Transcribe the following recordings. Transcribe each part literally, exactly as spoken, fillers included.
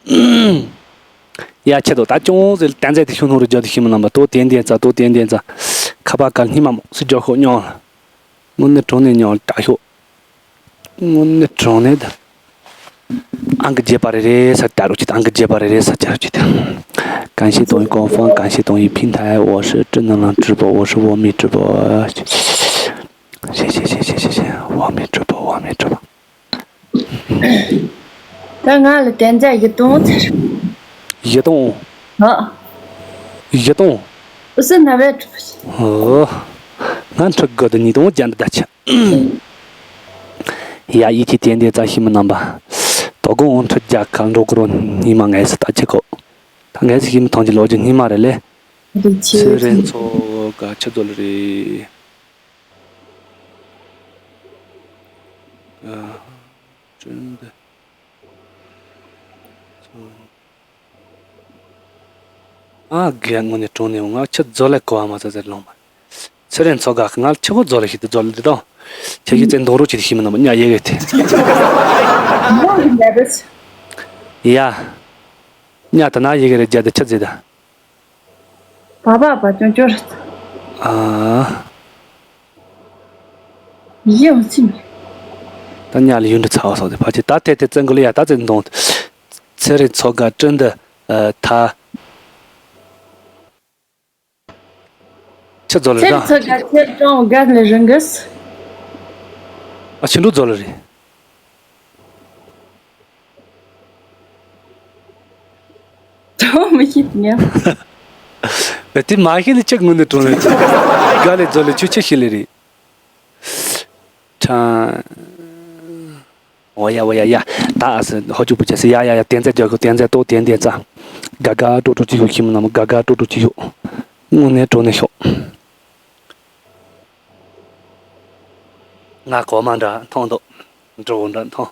ཡ་ཆེ་དོ་ད་ཅུང་ཟད་གཏན་ཚད་དེ་ཤུ་ནོ་རུ་རྒྱ་དེ་ཤི་མི་རྣམ་པ་དོ་དེན་དེན་ཙ་དོ་དེན་དེན་ཙ། ཁ་པ་གལ་སྙི་མ་མོ་སི་རྒྱ་ཤོག་ཉོ། དངོས་གནས་དྲང་གནས་ཉོ་དྲག་ཤོག་དངོས་གནས་དྲང་གནས་ད། ཨང་ཀི་རྒྱས་པ་རེ་རེ་ས་ལྟ་རོགས་གྱིས། ཨང་ཀི་རྒྱས་པ་རེ་རེ་ས་ལྟ་རོགས་གྱིས། 感谢抖音官方，感谢抖音平台，我是正能量直播，我是完美直播。谢谢谢谢谢谢完美直播，完美直播。 ད་ང་ལ་དན་རྩ་བཞི་སྟོང་ཟེར། བཞི་སྟོང་། ཨ། བཞི་སྟོང་། ཨུ་སུ་ན་བས་གྲུབ། ཨོ། ང་འཁྲུག་དགོས་དུ་ཉིས་སྟོང་བརྒྱ་འདི་ད་ཆ། ཡ་ཡིད་ཀྱི་དན་དན་རྩ་ཤི་མི་རྣམ་པ། དོ་དགོང་འཁྲུག་རྒྱ་ཁ་འགྲོ་དགོས་རོ་སྙི་མ་ངལ་སི་ད་ཆེ་གོ། ད་ངལ་སི་ཤི་མི་ཐང་གི་ལོ་རྒྱུས་སྙི་མ་རེད་ལེ། རེད་ཆེ། ཚེ་རིང་ཚོ་ག་ཆ་ཚོ་ལ་རེད། ཨ། བསྐྲུན་འདི། ཨ་རྒན་དངོས་གནས་དྲང་གནས་ང་ཁྱི་རྫོ་ལས་གོ་བ་མ་ཚད་ཟེར་ལོང་མ། ཚེ་རིང་ཚོ་ག་ང་ཁྱི་གོ་རྫོ་ལས་ཤི་དུ་རྫོ་ལས་འདི་དང་། ཁྱི་ཁྱི་ཙེ་འདོང་རོ་ཅི་ཤི་མི་ན་མ་ཉ་ཡེ་གེ་ཐེ། ཡ། ཉ་ད་ན་ཡེ་གེ་རེ་རྒྱ་དེ་ཁྱི་ཟེ་ད། བ་བ་བ་ཅོ་ཅོ་རེད། ཨ། ཡེ་འོང་ཚིམ། ད་ཉ་ལ་ཡུན་དུ་ཚ་བ་སོགས་དེ་ཕ་ཆེ་ད་ཐེ་ཐེ་བཙན་གོ་ལ་ཡ་ད་བཙན་འདོང་། ཚེ་རིང་ཚོ་ག་བསྐྲུན་འདི་ཨ་ད། ཆི་རྫོ་ལ་ཚེ་རིང་ཚོ་ག་ཚེ་རིང་ག་ལ་རང་གིས། ཨ་ཆི་འགྲོ་རྫོ་ལ་རེད། ད་མི་ཤེས་ཉམས། ཨེ་དེ་མ་ཤེས་ནི་ཅིག་ངུ་ནི་དྲུང་ལས་ཅིག་ག་ལས་རྫོ་ལས་ཆུ་ཆི་ཤི་ལེ་རེད། ཁྲ། འོ་ཡ་འོ་ཡ་ཡ། ད་ཨ་སི་ཧོ་ཅུ་པུ་ཅ་སི་ཡ་ཡ་ཡ། བསྟན་རྩ་རྒྱག་གི་བསྟན་རྩ་ཏོ་བསྟན་བསྟན་རྩ། དགའ་དགའ་སྤྲོ་སྤྲོ་ཅི་ཤོག་ཤི་མི་ན་མོ་དགའ་དགའ་སྤྲོ་སྤྲོ་ཅི་ཤོག་དངོས་གནས་སྤྲོ་ནས་ཤོག་ང་གོ་མ་འདྲ་མཐོང་འདུག་འགྲོ་འདྲ་མཐོང་།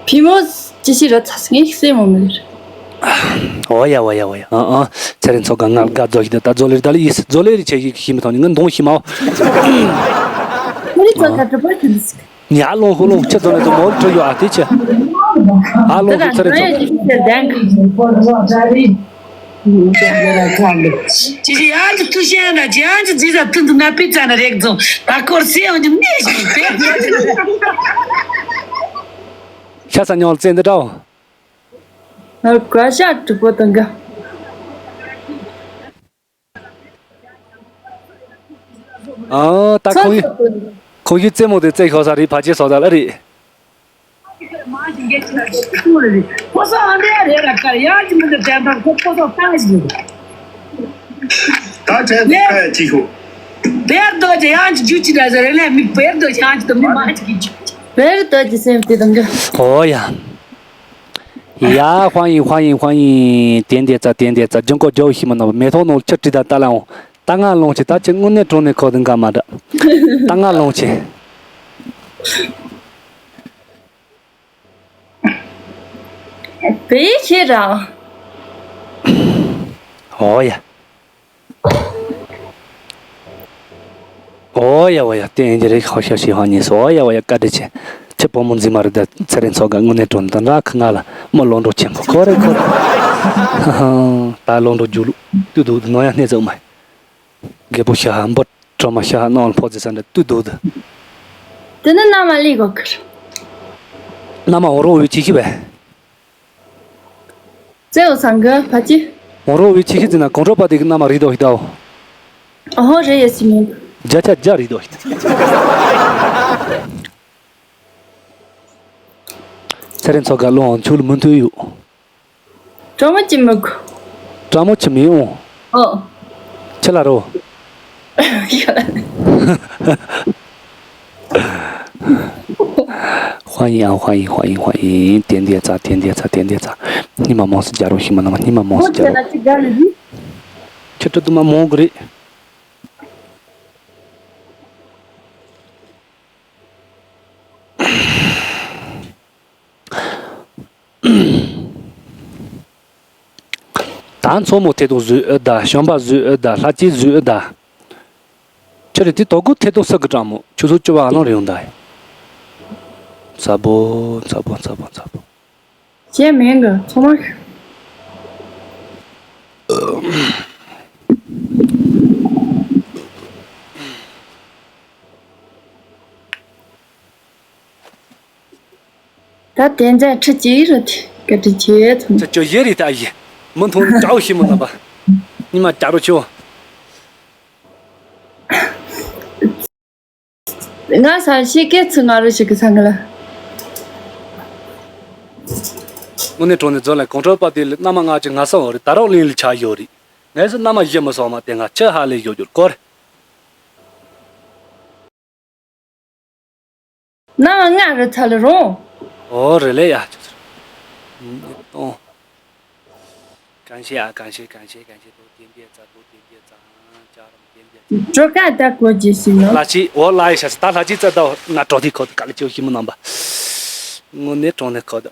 བི་མོ་ཅི་ཞིག་ར་ཚ་སི་ངས་སེ་མོ་མི་ར། འོ་ཡ་འོ་ཡ་འོ་ཡ། ཨ་ཨ། ཚེ་རིང་ཚོ་ག་ང་དགའ་རྫོ་ཞིག་ད་ད་རྫོ་ལེ་རི་ད་ལ་ཡིས་རྫོ་ལེ་རི་ཆེ་ཞིག་ཤི་མི་ཐོང་ནི་ང་འདོང་ཤི་མའོ། ཚེ་རིང་ཚོ་ག་གྲུ་པར་ཁྱི་འདི་སི། ཉ་ལོང་ཧུ་ལོང་ཆེ་ཚོ་ལ་ཚོ་མོ་ཁྲོ་ཡོ་ཨ་ཏི་ཆེ། ཨ་ལོང་ཧུ་ཚེ་རིང་ཚོ། ཅི་ཞིག་ཡང་ཅི་ཐུ་ཤེས་ན་ཅི་ཡང་ཅི་ཛི་ཟ་ཐུན་དུ་ན་པི་ཙ་ན་རེག་ཛོ་ད་སྐོར་སེ་ཡང་ཅི་མི་ཞིག་པེ། ཤ་ས་ཉོལ་ཙེ་འདི་འདྲའོ། ང་བཀའ་ཤག་གྲུ་པོ་དང་ག་ཨ་ད་ཁོང་ཡུ་ཁོང་ཡུ་རྩེད་མོ་དེ་རྩེད་ཤོག་ས་རེད། ཕ་ཆེ་སོག་ས་ལ་རེད། ཁོ་སོག་ཨ་འདྲ་རེད་ར་ཀར་ཡང་ཅི་མི་འདུག་དྲན་པ་ཁོ་ཁོ་སོག་ཏང་ཞིག་ད་དྲན་པ་ཁ་ཡ་ཅི་ཤོག་བེར་རྡོ་རྗེ་ཡང་ཅི་རྒྱུ་ཅི་འདྲ་ཟེར་རེད་ལས་མི་བེར་རྡོ་རྗེ་ཡང་ཅི་དུ་མི་མ་ཅི་གི་ཅི་བེར་རྡོ་རྗེ་སེམས་དེ་དང་ག་ཨོ་ཡ། ཡ།欢迎欢迎欢迎།点点赞点点赞。经过教育嘛，那么没头脑吃鸡蛋大浪哦。当俺弄起，大家我那种的可能干嘛的？当俺弄起。别去了。哦呀。 ཨོ་ཡ་ཨོ་ཡ། བསྟན་རྒྱ་རེ་ཁ་ཤ་ཤི་ཧ་ཉེ་སོ། ཨོ་ཡ་ཨོ་ཡ། བཀའ་དྲིན་ཆེ། ཁྱེད་བུ་མོ་འཛིན་མ་རེད་ད། ཚེ་རིང་ཚོ་ག་དངོས་གནས་དྲོ་ནས་ད་ར་ཁ་ང་ལ་མོ་ལོ་འགྲོ་ཆེན་པོ་ཁོ་རེ་ཁོ་རེ། ད་ལོ་འགྲོ་རྒྱུ་ལུག་ཏུ་དུ་ནོ་ཡ་སྣེ་ཚོ་མ། རྒད་པོ་ཤ་ཧ་འབོ་ཁྲོ་མ་ཤ་ཧ་ནོ་ཕོ་ཛི་ས་འདྲ་ཏུ་དུ་དུ། དེ་ནི་ན་མ་ལི་གོ་ཁར། ན་མ་འོ་རོ་འོ་ཅི་ཤི་བས། ཙེའོ་སང་གི་ཕ་ཅི། འོ་རོ་བའི་ཆི་ཤི་ཙི་ན་གོང་ཁྲོ་པ་དེ་གི་རྣམ་མ་རིག་དོ་ཞིག་དའོ། ཨོ་ཧོ་རེ་ཡེ་སི་མིན། བརྒྱ་ཆ་བརྒྱ་རིག་དོ་ཞིག་ཚེ་རིང་ཚོ་ག་ལོང་ཆུ་ལ་མུན་ཐུ་ཡུ། ཀྲ་མོ་ཅི་མི་གོ། ཀྲ་མོ་ཆི་མི་ཡོང་། ཨོ། ཆི་ལ་རོ། 欢迎啊，欢迎，欢迎，欢迎！点点赞，点点赞，点点赞！你们忙死加入，喜马拉雅，你们忙死加入。我天哪，这干了你！这这他妈忙个嘞！ ད་མཚོ་མོ་ཐེ་ཏོག་བཟོས་ཨེ་ད། བྱམས་པ་བཟོས་ཨེ་ད། ལྷ་སྐྱིད་བཟོས་ཨེ་ད། ཁྱོད་རེ་དེ་དོ་གུ་ཐེ་ཏོག་ས་གི་གྲང་མོ་ཆུ་ཚོད་བཅུ་པ་ཨ་ལང་རེ་ཡོང་ད། ཚ་པོ་ཚ་པོ་ཚ་པོ་ཚ་པོ། གཞན་མིན་གི་ཚང་མ། ད་དེ་ཚོ་ཁྲི་གཅིག་རེད་དེ་བཀའ་དྲིན་ཆེ་ཚང་མ། ཚ་ཅོ་ཡེ་རེད་ད་ཡེ། མི་མཐོང་ནི་དགྲ་བོ་ཞིག་མི་རྣམ་པ། ཉི་མ་དགྲ་རོ་ཆོ། ང་ས་ཤེས་སྐད་ཚིག་ང་རུ་ཞིག་གི་ས་ང་ལ། དངོས་གནས་དྲང་གནས་རྫོན་ལ་གོང་ཁྲོ་པ་དེ་ལ་མནའ་མ་ང་ཅི་ང་ས་འོ་རེད་ད་རོགས་གླིང་ལ་ཆ་ཡོད་རེད། ངས་སུ་མནའ་མ་བཞི་མི་སོང་མ་དེ་ང་ཆི་ཧ་ལས་ཡོད་རྒྱུར་གོ་རེད། ནང་ང་རུ་ཚ་ལ་རུང་། ཨོ་རེད་ལེ་ཡ། ཅི་ཟེར། ཨོ། གང་ཤེས་ཨ་གང་ཤེས་གང་ཤེས་གང་ཤེས་དོ་དེ་འདི་ཙ་དོ་དེ་འདི་ཙ་ཅ་རམ་དེ་འདི་ཙ། གྲོ་ཁ་ད་གོ་རྒྱུ་ཞིག་ནོ། ལ་ཅི་ཨོ་ལ་ཡི་ཤ་ད་ལ་ཅི་ཙ་ད་ང་གྲོ་དེ་ཁོ་ད་ག་ལ་ཅི་ཞིག་མི་ནམ་པ། དངོས་གནས་དྲང་གནས་ཁོ་ད།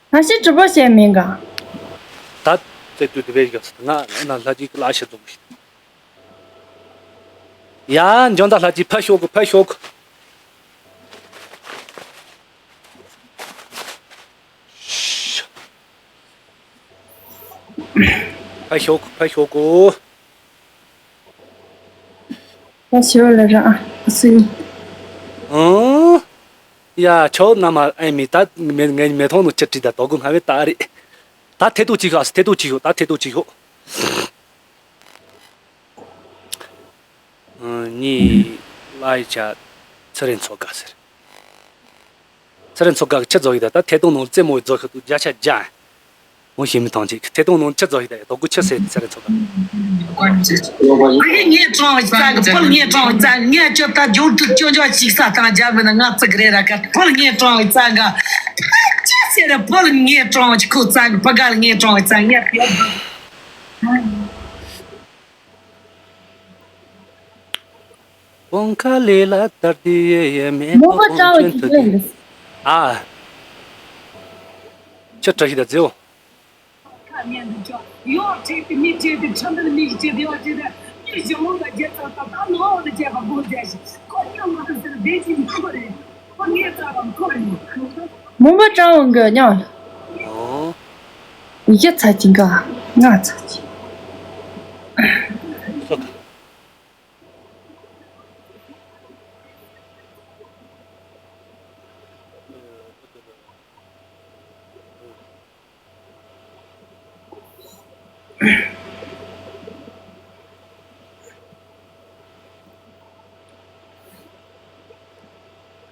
ང་ཤི་གྲི་པོ་བྱས་མིན་ག་ད་ཙེ་དུ་དེ་བས་ཡོད་ང་ན་ལ་ཅི་ལ་ཤ་འཛོམས་ཤིག་ཡ། འཇོན་ད་ལྷ་ཅིག་ཕ་ཤོག་གི་ཕ་ཤོག་གི་ཕ་ཤོག་གི་ཕ་ཤོག་གི་ཕ་ཤོག་ལ་ར་ཨ་སུ་ཡིན། ཨང་། ཡ་ཆོག་ན་མ་ཨེ་མི་ད་མེ་ངའི་མེ་ཐོང་ནུ་ཅི་བྲིས་ད་དོ་གུ་ང་བས་ད་རེད། ད་ཐེ་ཏོ་ཅིག་ཤོག་ཨ་སི་ཐེ་ཏོ་ཅིག་ཤོག་ད་ཐེ་ཏོ་ཅིག་ཤོག་གཉིས། ལའི་ཆ། ཚེ་རིང་མཚོ་དགའ་ཟེར། ཚེ་རིང་མཚོ་དགའ་གི་ཆི་རྫོགས་ཡིན་ད་ད་ཐད་གཏོང་ནང་རྩེད་མོ་རྫོགས་ཤི་འདུག་བརྒྱ་ཆ་བརྒྱ། མོ་ཞེ་མི་ཐང་ཅིག་ཐད་གཏོང་ནང་ཆི་རྫོགས་ཡིན་ད་ཡ་དོ་ཀུ་ཆི་ཟེར་ཚེ་རིང་མཚོ་དགའ། ཨ་ཡེ་ངས་དྲང་བའི་རྩ་གི་ཕུལ་ངས་དྲང་བའི་རྩ་གི་ངས་ཁྱོད་ད་འབྱོར་དུ་སྐྱོན་ཆ་ཞིག་ས་ཐང་རྒྱབ་མི་ན་ང་ཚིག་རེ་ར་ཀ་ཕུལ་ངས་དྲང་བའི་རྩ་གི་ཅི་ཟེར་ར་ཕུལ་ངས་དྲང་བའི་ཁོ་རྩ་གི་ཕ་ག་ལ་ངས་དྲང་བའི་རྩ་ངས་ཕུལ། བོང་ཁ་ལེ་ལ་དར་དེ་ཡེ་ཡེ་མེ་མོ་པ་ཀྲང་བའི་ཁྲིད་དེ། ཨ། ཁྱི་བཀྲ་ཤིས་དང་མཛེའོ། མོ་པ་ཀྲང་བའི་གི་ཉང་ལ། ཨོ། ཡི་ཚ་ཅིང་ག་ང་ཚ་ཅིང་།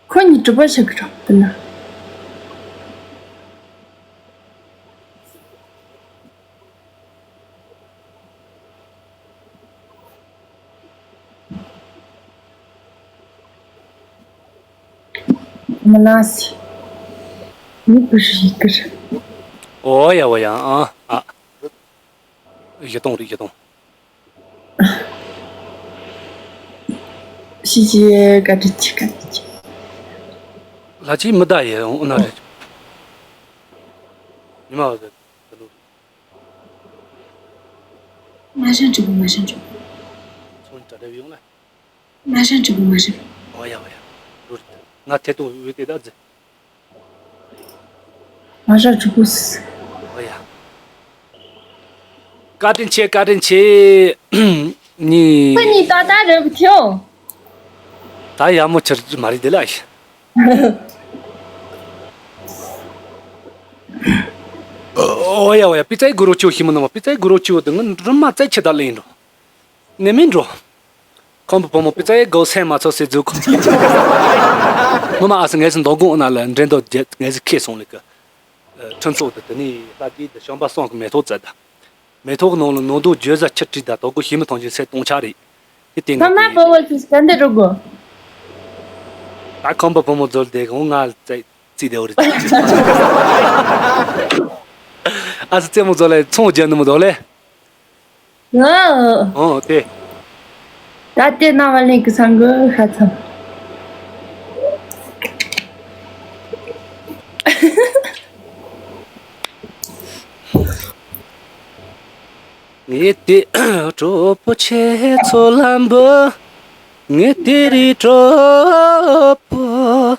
ཁོ་གཉིས་གྲུབ་པ་ཞིག་གི་རོགས་དེ་ན། མ་ལ་སི། མི་བུ་ཞིག་གི་རེད། ཨོ་ཡ་ཨོ་ཡ་ཨ་ཨ། བཞི་སྟོང་རེད་བཞི་སྟོང་། ཤི་ཤི་བཀའ་དྲིན་ཆེ་བཀའ་དྲིན་ཆེ། ལ་ཅི་མི་ད་ཡེ་འོ་ན་རེད། ཉི་མ་བ་ཟེར་ད་ལུ། མ་ཤན་གྲི་གུ་མ་ཤན་གྲི་གུ། ཚོང་གྲ་སྒྲ་ཡོང་ལ། མ་ཤན་གྲི་གུ་མ་ཤན། ཨོ་ཡ་ཨོ་ཡ། ལུ་རེད། ང་ཐེ་ཏོ་འོད་དེ་ད་ཟེར། ང་ཞག་ཆུ་ཁུ་སི། ཨོ་ཡ། བཀའ་དྲིན་ཆེ་བཀའ་དྲིན་ཆེ། ནི། ཁོ་གཉིས་ཏག་ཏག་རེད་བུ་ཐེའོ། ད་ཡག་མོ་ཆེར་མ་རེད་དེ་ལ་ཨེ། ཨོ་ཡ་ཨོ་ཡ་པི་ཙའི་གུ་རོ་ཆུ་ཤི་མི་ནོ་པི་ཙའི་གུ་རོ་ཆུ་དེ་ང་རུ་མ་ཙའི་ཆེ་ད་ལེན་འགྲོ། ནི་མིན་འགྲོ། ཁམས་པའི་བུ་མོ་པི་ཙའི་གོ་སེམས་མ་ཚོ་སེ་ཛུ་ཁོ། ངོ་མ་ཨ་སི་ངས་སི་མདོ་དགོང་ན་ལ་འདྲེ་མདོ་བརྒྱད་ངས་སི་ཁེ་སོང་ལེ་གི། ཁྲིན་ཚོགས་དེ་དེ་ནི་ལྷ་དེ་དེ་བྱམས་པ་སངས་ཀྱི་མེ་ཏོག་བཙལ་ད། མེ་ཏོག་གི་ནང་ལ་ནོར་འདུག་བརྗོད་ཟ་ཆི་བྲིས་ད་དོ་ཀོ་ཞི་མི་ཐང་ཆེན་སེ་སྟོང་ཆ་རེད། དེ་སྟེང་ཁ་མ་གི་པོ་བོ་ཚུ་ག་འདི་རུ་གོ། ད་ཁམས་པའི་བུ་མོ་ཛོལ་དེ་གོང་ང་ཙི་ཙི་དེ་བོ་རེད། ཨ་སི་ཙེ་མོ་ཛོལ་ལེ་ཚོང་རྒྱག་ནི་མོ་དོ་ལེ། ཨོ། ཨོ་དེ། ད་དེ་ན་བ་ལེན་གི་སང་གི་ཧ་ཚང་། ངས་དེ་གྲོགས་པོ་ཆེ་ཚོ་ལམ་བུ། ངས་དེ་རི་གྲོགས་པོ།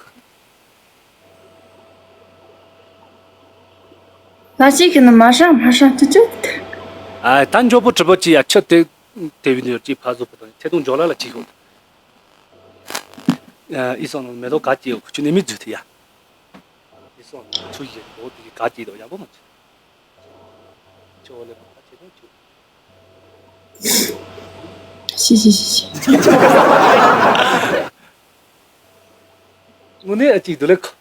ད་ཅིག་གི་ནི་མ་ཧྲང་མ་ཧྲང་ཅི་ཅི། ཨ་ད་མགྱོགས་པོ་གྲི་པོ་ཅི་ཡ་ཆུ་དེ་དེ་བི་ནི་ཅི་ཕ་ཟོ་པོ་དང་ཐེ་ཏུང་འཇོ་ལ་ལ་ཅི་ཤོག་ཨ་ཨི་སོང་ནོ་མེ་ཏོག་ག་ཅི་ཡོད་ཁུ་ཆུ་ནི་མི་འཛུལ་ཐི་ཡ། ཨི་སོང་ནོ་ཆུ་ཡི་འོ་དེ་ག་ཅི་དོ་ཡག་པོ་མ་ཆུ། ཆུ་འོ་ལེ་མ་ག་ཅི་དོ་ཆུ། ཤི་ཤི་ཤི་ཤི། དངོས་གནས་ཨ་ཅིག་དུ་ལེ་ཁ།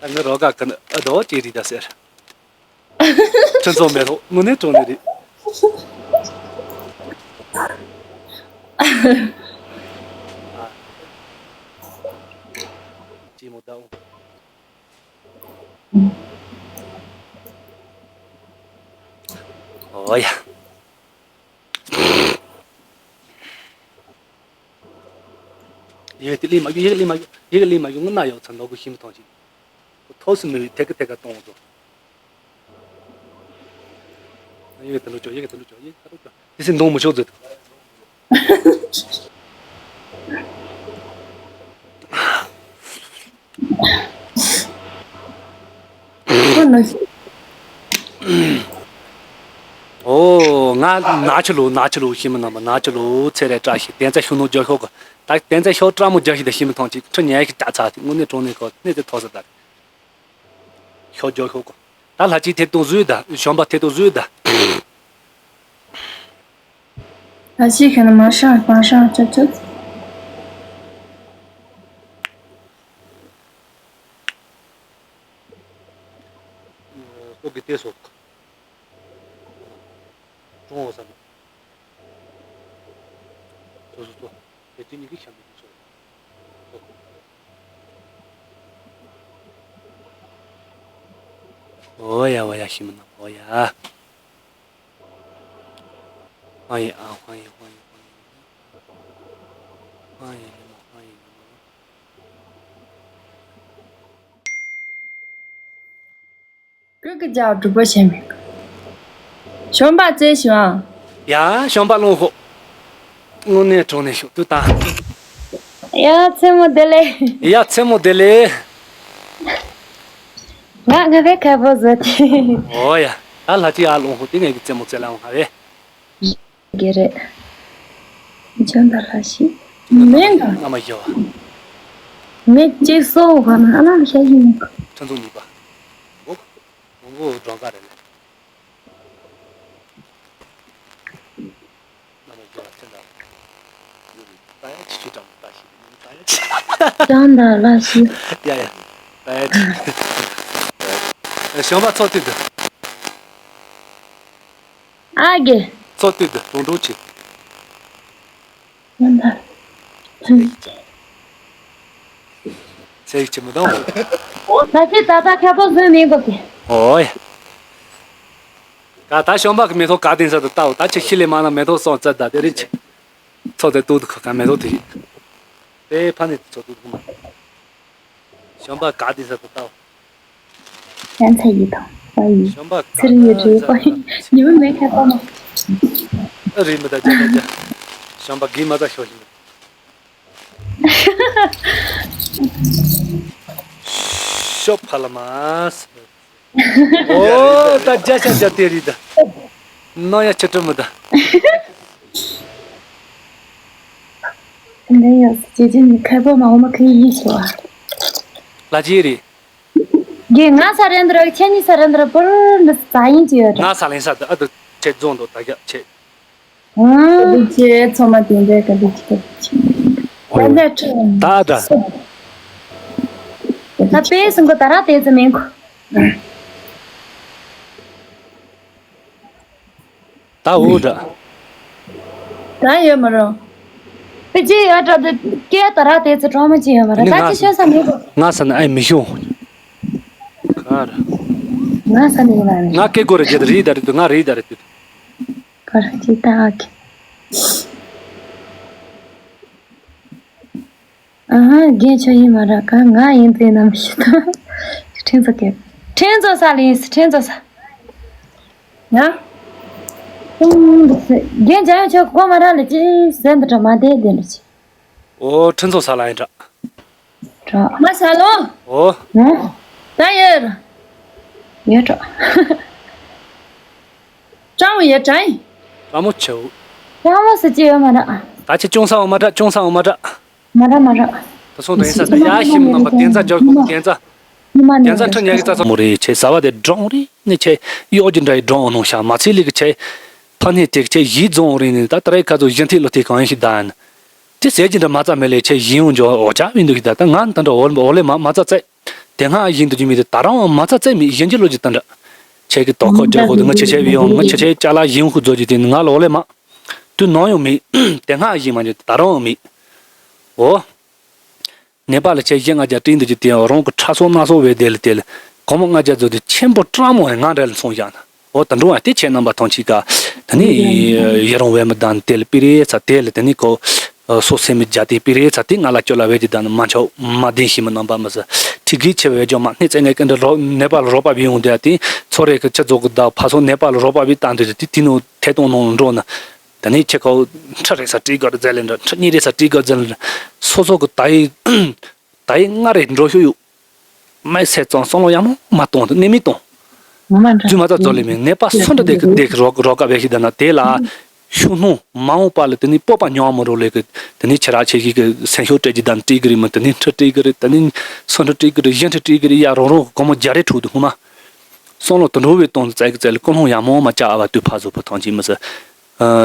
ཨ་ངའི་རོ་ག་ཀ་ནི་ཨ་དོ་ཅེ་རི་ད་ཟེར། ཁྲི་ཚོ་མེ་ཏོག་དངོས་གནས་གྲོང་ནི་རེད། ཅི་མོ་ད་འོ། ཨོ་ཡ། ཡེ་དེ་ལི་མ་ཡུ་ཡེ་ལི་མ་ཡུ་ཡེ་ལི་མ་ཡུ་ང་ན་ཡོ་ཚ་ནོ་གུ་ཤི་མི་ཐོང་ཅིག་ཐོ་སི་མི་ཡུ་ཐེ་ཀ་ཐེ་ཀ་གཏོང་དོ། ཡེ་དེ་ལུ་ཅོ་ཡེ་དེ་ལུ་ཅོ་ཡེ་ཁ་རུ་ཅོ་དེ་སི་འདོང་མི་ཆོག་ཟེར། ཁོ་ནི། ཨོ་ང་ན་ཆུ་ལུ་ན་ཆུ་ལུ་ཤི་མི་ན་མ་ན་ཆུ་ལུ་ཚེ་རེ་བཀྲ་ཤིས་བསྟན་རྩ་ཤུ་ནོ་ཇོ་ཤོག་གི་ད་བསྟན་རྩ་ཤོག་བཀྲ་མོ་ཇོ་ཤིས་ད་ཤི་མི་ཐོང་ཅིག་ཁྲི་ཉལ་ཤི་བཀྲ་ཚ་ཅིག་དངོས་གནས་གྲོང་ནས་ཁོ་གནས་ཚེ་ཐོག་ས་ད། ཤོ་ཇོ་ཤོ་གོ། ད་ལྷ་ཅིག་ཐེ་གཏོགས་བཟོས་ད་གཞོན་པ་ཐེ་གཏོགས་བཟོས་ད། ལྷ་ཅིག་ཁྱོད་ནི་མ་ཧྲང་མ་ཧྲང་ཅོ་ཅོ། ཨོ་གི་ཏེ་སོག་ཀྲོང་འོ་ས་ན། ཚོ་ཚོ་ཚོ། དེ་དུས་ཉིད་ཀྱི་ཤམ་པའི་ཚོ། འོ་ཡ་འོ་ཡ་ཤི་མི་ན་འོ་ཡ། ཧ་ཡི་ཨ་ཧ་ཡི་ཧ་ཡི་ཧ་ཡི། ཧ་ཡི་ཧ་ཡི། ཀུན་གྱི་རྒྱབ་སྒྲུབ་པོ་བྱས་མེད། གཞོན་པ་བཙལ་ཞིང་ཨ། ཡ་གཞོན་པ་ལོངས་ཤོག་དངོས་གནས་གྲོང་ནས་ཤོག་ཏུ་དང་། ཡ་མཚན་མོ་བདེ་ལེགས། ཡ་མཚན་མོ་བདེ་ལེགས། ང་ང་བས་ཁ་པོ་བཟོ་དེ། ཨོ་ཡ་ད་ལྷ་ཅི་ཡ་ལོངས་ཤོག་དེ་ངས་ཀྱི་རྩེད་མོ་རྩེ་ལ་འོང་ཧ་བས། དགེ་རེད། ཇོན་དང་ལྷ་ཤི། མེད་ང་། ང་མ་ཡོ། མེད་ཅེས་སོ་བ་ན་ཨ་ལ་ཤ་ཡིན། ཁྲ་ཚོ་གཉིས་པ། འོ། འོ་འགོ་འགྲོ་ག་རེད་ལེ། ང་མ་ཡོ་ཚེ་ན། ད་ཡ་ཆི་ཆི་ཀྲང་ད་ཤི། ད་ཡ་ཆི། ཇོན་དང་ལྷ་ཤི། ཡ་ཡ། ད་ཡ་ཆི། ཞོན་པ་ཚོ་དུས་འདི། ཨ་གེ། ཚོ་དུས་འདི་དོན་འགྲོ་ཆེ། ཡོན་ད། ཚེ་ཡིག་ཆེ་མི་དང་། ད་ཁྱེད་ད་ལྟ་ཁ་པོ་བཟོས་མིན་གོ་གེ། ཨོ་ཡ། ག་ད་ཤོམ་པ་གི་མེ་ཐོག་ག་དེང་ས་དུ་ལྟའོ་ད་ཆེ་ཤི་ལེ་མ་ན་མེ་ཐོག་སོང་ཙ་ད་དེ་རིང་ཆེ། ཚོ་དེ་ཏུ་དུ་ཁ་ག་མེ་ཐོག་དུ་ཡིན། དེ་ཕ་ནི་ཚོ་ཏུ་དུ་མ། གཞོན་པ་ག་དེ་ཟ་ཏུ་ལྟ་བ། ཡང་ཚ་ཡི་དང་པ་ཡི། གཞོན་པ་ག་ཚིར་ཡི་རེད་པ་ཡི། ཉི་མ་མེད་ཁ་པ་མ། ཨ་རི་མི་ད་ཇ་ཇ་ཇ། གཞོན་པ་གི་མ་ད་ཤོ་ཤི་མི། ཤོ་ཕ་ལ་མ་ས། ཨོ་ད་ཇ་ཤ་ཇ་དེ་རི་ད། ནོ་ཡ་ཆེ་ཏྲ་མི་ད། འདི་ཡོད་ཇེ་ཇེ་ནི་ཁ་པོ་མ་འོ་མ་ཁི་ཡི་ཤོ་ཨ། ལ་ཇི་རི། གི་ང་ས་རེན་དྲ་ཁྱེད་ནི་ས་རེན་དྲ་པུར་འདི་ས་ཡིན་ཅི་ཡོད་དྲ། ང་ས་ལེན་ས་དུ་ཨ་དུ་ཆེ་རྫོང་དུ་ད་རྒྱ་ཆེ། ཨ་དུ་ཆེ་ཚོ་མ་དེ་འདྲ་ག་དུ་ཆེ་ད་ཆེ། ད་ད་ད། ད་པེ་སུང་གོ་ད་ར་དེ་ཚོ་མེན་གོ། ད་འུ་འདྲ། ད་ཡོད་མ་རུང་། དེ་ཅི་ཡོད་འདྲ་དེ་སྐད་ད་ར་དེ་ཚོ་གྲོགས་མོ་ཅི་ཡོད་མ་རུང་། ད་ཅི་ཤོད་ས་མེད་གོ། ང་ས་ན་ཨེ་མི་ཤོང་། ག་ར། ང་ས་ནས་ཡིན་ན་རེད། ང་སྐད་གོ་རེ་རྒྱལ་རེད་ད་རེད་དུ་ང་རེད་ད་རེད་དུ། ག་ར་ཅི་ད་ཨ་ཁི། ཨ་ཧ་རྒན་ཁྱོད་ཡིན་མ་ར་ག་ང་ཡིན་ཙེ་ནམ་ཤི་ད། ཁྲེན་ཚོ་སྐད། ཁྲེན་ཚོ་ས་ལ་ཡིན་ཁྲེན་ཚོ་ས། ཡ། རྒན་ཇ་ཡང་ཆོག་གོ་མ་ར་ལ་ཅི་ཟེར་འདི་འདྲ་མ་བསྡད་བསྡད་ལ་ཅི། ཨོ་ཁྲིན་ཚོ་ས་ལ་ཡིན་འདྲ། དྲག་མ་ས་ལོ། ཨོ། ཧུང་། ད་ཡོད། ཡོད་དྲག་སྤྲང་བོ་ཡོད་དྲག་སྤྲང་མོ་ཆེའོ། སྤྲང་མོ་ཟེར་གྱི་ཡོད་མ་རེད། ད་ཁྱེད་ཅུང་ཟ་འོ་མ་དྲག་ཅུང་ཟ་འོ་མ་དྲག་མ་རེད་མ་རེད། ད་སོང་དང་ཡིན་ས་ད་ཡ་ཤི་མི་རྣམ་པ་བདེན་རྩ་འཇོག་དགོས་བདེན་རྩ། ཉི་མ་བདེན་ནས་རྩ་ཁྲི་ཉག་གི་རྩ་ཚང་མོ་རེད་ཆེ་ཟ་བ་དེ་འགྲོང་རེད་ནི་ཆེ་གཡོག་གི་འདྲ་ཡི་འགྲོང་འོ་ནོ་ཤ་མ་ཚེ་ལི་གི་ཆེ། ཕ་ནས་དེ་གི་ཆེ་ཡིད་རྫོང་རེད་ནི་ད་ད་རེས་ཁ་ཚོ་གཞན་ཐིག་ལོ་ཐིག་གང་ཡིན་ཞིག་ད་ཡིན། དེ་ཟེར་གྱི་འདྲ་མ་རྩ་མེད་ལས་ཆེ་ཡིན་འོང་འཇོག་འོ་ཅག་བིན་འདུག་གི་ད་ད་ང་ད་འདྲ་འོ་ལེ་མ་མ་རྩ་རྩེ། དེ་སྔ་ཡིན་འདུག་རྒྱུ་མི་དེ་ད་རང་མ་རྩ་རྩེ་མི་གཞན་གྱི་ལོ་རྒྱུས་ད་འདྲ། ཁྱེད་ཀྱི་དོ་ཁོ་བརྗོད་ཁོ་དེ་ང་ཆེ་ཆེ་བི་ཡོང་ང་ཆེ་ཆེ་ཅ་ལག་ཡིན་ཁུ་བཟོ་རྒྱུ་དེ་ནི་ང་ལ་འོ་ལེ་མ། དུས་ནང་ཡོང་མི། དེ་སྔ་ཡིན་མ་རྒྱུ་ད་རང་མི། འོ། ནེ་པ་ལ་ཆེ་གཞི་ལྔ་བརྒྱ་སྤྲིན་འདུག་རྒྱུ་དེ་རང་གི་ཁྲ་སོ་སྣ་སོ་བའི་དེ་ལ་དེ་ལ་གོང་མ་ལྔ་བརྒྱ་བཟོ་དུས་ཆེན་པོ་སྤྲང་མོ་ང་འདྲ་ལ་སོང་བཞག་ན། འོ་ད་འགྲོ་བ་དེ་ཁྱེད་རྣམ་པ་ཐོང་ཆི་ཀ་ད་ནི་ཡི་རང་བས་མི་ལྡན་དེ་ལ་པི་རེ་ཚ་དེ་ལ་ད་ནི་ཁོ་སོ་སེ་མི་རྒྱ་དེ་པི་རེ་ཚ་དེ་ང་ལ་སྐྱོ་ལ་བས་ཀྱི་ད་ནི་མ་ཆོག་མ་བདེན་ཤི་མི་རྣམ་པ་མི་ཟ་ཁྲི་གི་ཆེ་བས་ཇོ་མ་སྣེ་ཙེ་ངས་ཀྱི་འདྲ་རོ་ནེ་པ་ལ་རོགས་པ་བི་ཡོང་དེ་དེ་ཚོ་རེ་གི་ཆ་རྫོགས་གི་ད་ཕ་སོ་ནེ་པ་ལ་རོགས་པ་བི་བཏང་དེ་དེ་དེ་ནུ་ཐད་གཏོང་ནང་འགྲོ་ན་ད་ནི་ཁྱེད་ཁོ་ཁྲི་རེ་ས་ཏྲི་གར་ཛེ་ལེན་འདྲ་ཁྲི་གཉིས་རེ་ས་ཏྲི་གར་ཛེ་ལེན་འདྲ་སོ་སོ་གི་ད་ཡི་ད་ཡི་ལྔ་རེ་འགྲོ་ཤོ་ཡོད། མའི་སེ་ཙང་སང་ལོ་ཡ་མོ་མ་གཏོང་དུ་ནི་མི་གཏོང་། ང་མ་འདྲ་རྫུས་མ་ཙ་ཛོ་ལེ་མེ་ནེ་པ་སོ་འདྲ་དེ་གི་དེ་གི་རོག་རོག་ག་བེ་ཤི་ད་ན་དེ་ལ་ཤུ་ནུ་མ་འོངས་པ་ལ་དེ་ནི་སྤོབས་པ་ཉོ་མ་རོ་ལེ་གི་དེ་ནི་ཆེ་ར་ཆེ་ཤི་གི་སེམས་ཤུགས་སྤྲད་ཀྱི་ད་ནི་ཏྲི་གི་རི་མི་དེ་ནི་ཁྲི་ཏྲི་གི་རི་དེ་ནི་སོ་འདྲ་ཏྲི་གི་རི་གཞན་ཁྲི་ཏྲི་གི་རི་ཡ་རོ་རོ་གོ་མོ་རྒྱ་རེ་ཁྲུ་དུ་ཧུ་མ་སང་ལོ་དུ་འགྲོ་བའི་སྟོང་དུ་ཙ་གི་ཙ་ལེ་ཀུན་སློང་ཡ་མོ་མ་ཅག་ཨ་བ་དུ་ཕ་ཟོ་ཕ་ཐང་ཅི་མི་ཟ་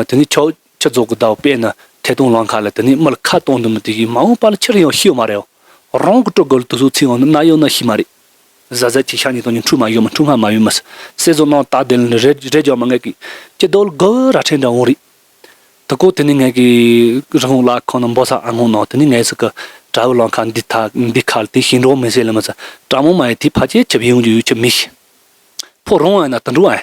དེ་ནི་ཆོ་ཆ་རྫོགས་གི་ཟླ་བ་དཔེར་ན་ཐད་གཏོང་ལང་ཁ་ལ་དེ་ནི་མི་ལ་ཁ་གཏོང་དུ་མི་དེ་གི་མ་འོངས་པ་ལ་ཕྱིར་ཡང་ཤི་ཡོད་མ་རེད། རང་གི་སྤྲོ་དགོས་ལ་དུ་སུ་ཚིག་འོང་ན་ན་ཡོད་ན་ཤི་མ་རེད། ཟ་ཟ་ཅིག་ཤ་ཉིས་དང་ཉིན་འཁྲུ་མ་ཡོད་མ་འཁྲུ་སྔ་མ་ཡོད་མ་སེ་ཟོ་ནང་ད་དེ་ལ་རེ་རེ་རྒྱག་མ་ངས་ཀི་ཅི་དོལ་གོ་ར་ཕྲེང་འདྲ་འོང་རེད། དུ་ཀོ་དེ་ནི་ངས་ཀི་རང་ལ་ཁོང་ན་འབོ་ས་ཨ་ངོ་ནང་དེ་ནི་ངས་སུ་ཀི་དྲ་བུ་ལང་ཁ་འདི་ཐ་འདི་ཁ་དེ་ཤིང་འགྲོ་མི་སེ་ལ་མ་ས་དྲ་མོ་མ་ཡི་དེ་ཕ་ཅེ་ཆབ་ཡོང་རྒྱུ་ཡོད་ཆབ་མི་ཤི། ཕོ་རོང་ཨ་ན་དུ་འགྲོ་ཨ།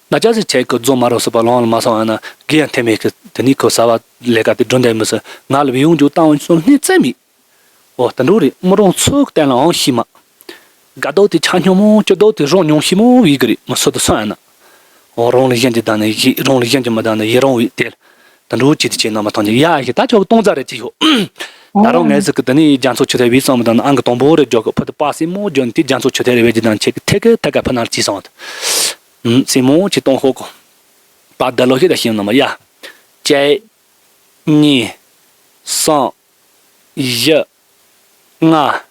ན་ཅག་སི་ཆེ་ཀི་རྫོ་མ་རོ་སུ་པ་ལོང་ལ་མ་སོང་ཨ་ན་གི་ཡ་ཐེ་མེ་ཀི་དེ་ནི་ཁོ་ས་བ་ལས་ཀ་དེ་འགྲོ་འདས་མི་སུ་ང་ལ་བི་ཡོང་རྒྱུ་བཏང་བ་སོང་སྣེ་རྩེ་མི། འོ་ད་འགྲོ་རེད་མི་རོང་ཚོ་གི་བསྟན་ལ་འང་ཤི་མ། དགའ་རྡོ་དེ་ཆ་སྙོམས་མོ་སྐྱོ་རྡོ་དེ་རོ་སྙོམས་ཤི་མོ་བི་གི་རེད་མི་སུ་དུ་སོང་ཨ་ན། འོ་རོང་ལ་གཞན་གྱི་ད་ནི་ཡི་རོང་ལ་གཞན་གྱི་མི་ད་ནི་ཡི་རོང་བི་དེ། ད་འགྲོ་ཅི་དེ་ཅི་ན་མ་ཐང་ཅི་ཡ་ཡི་ད་ཆོག་གཏོང་རྩ་རེད་ཅི་ཡོ། ད་རོང་ངས་ཟིག་གི་ད་ནི་རྒྱ་མཚོ་ཆུ་ཐེ་བི་སོང་མི་ད་ནི་ཨང་གི་དང་པོ་རེད་འཇོག་གི་ཕ་དུ་པ་སི་མོ་འཇོག་ནི་དེ་རྒྱ་མཚོ་ཆུ་ཐེ་རེད་བེ་ཅི་ད་ནི་ཆེ་གི་ཐེ་གི་ཐེ་ག་ཕ་ན་ལ་ཅི་སོང་། སི་མོ་ཅི་གཏོང་ཧོ་གོ། པ་ད་ལོ་ཤི་ད་ཤི་ན་མ་ཡ། ཅེ། གཉིས། གསུམ། བཞི། ལྔ།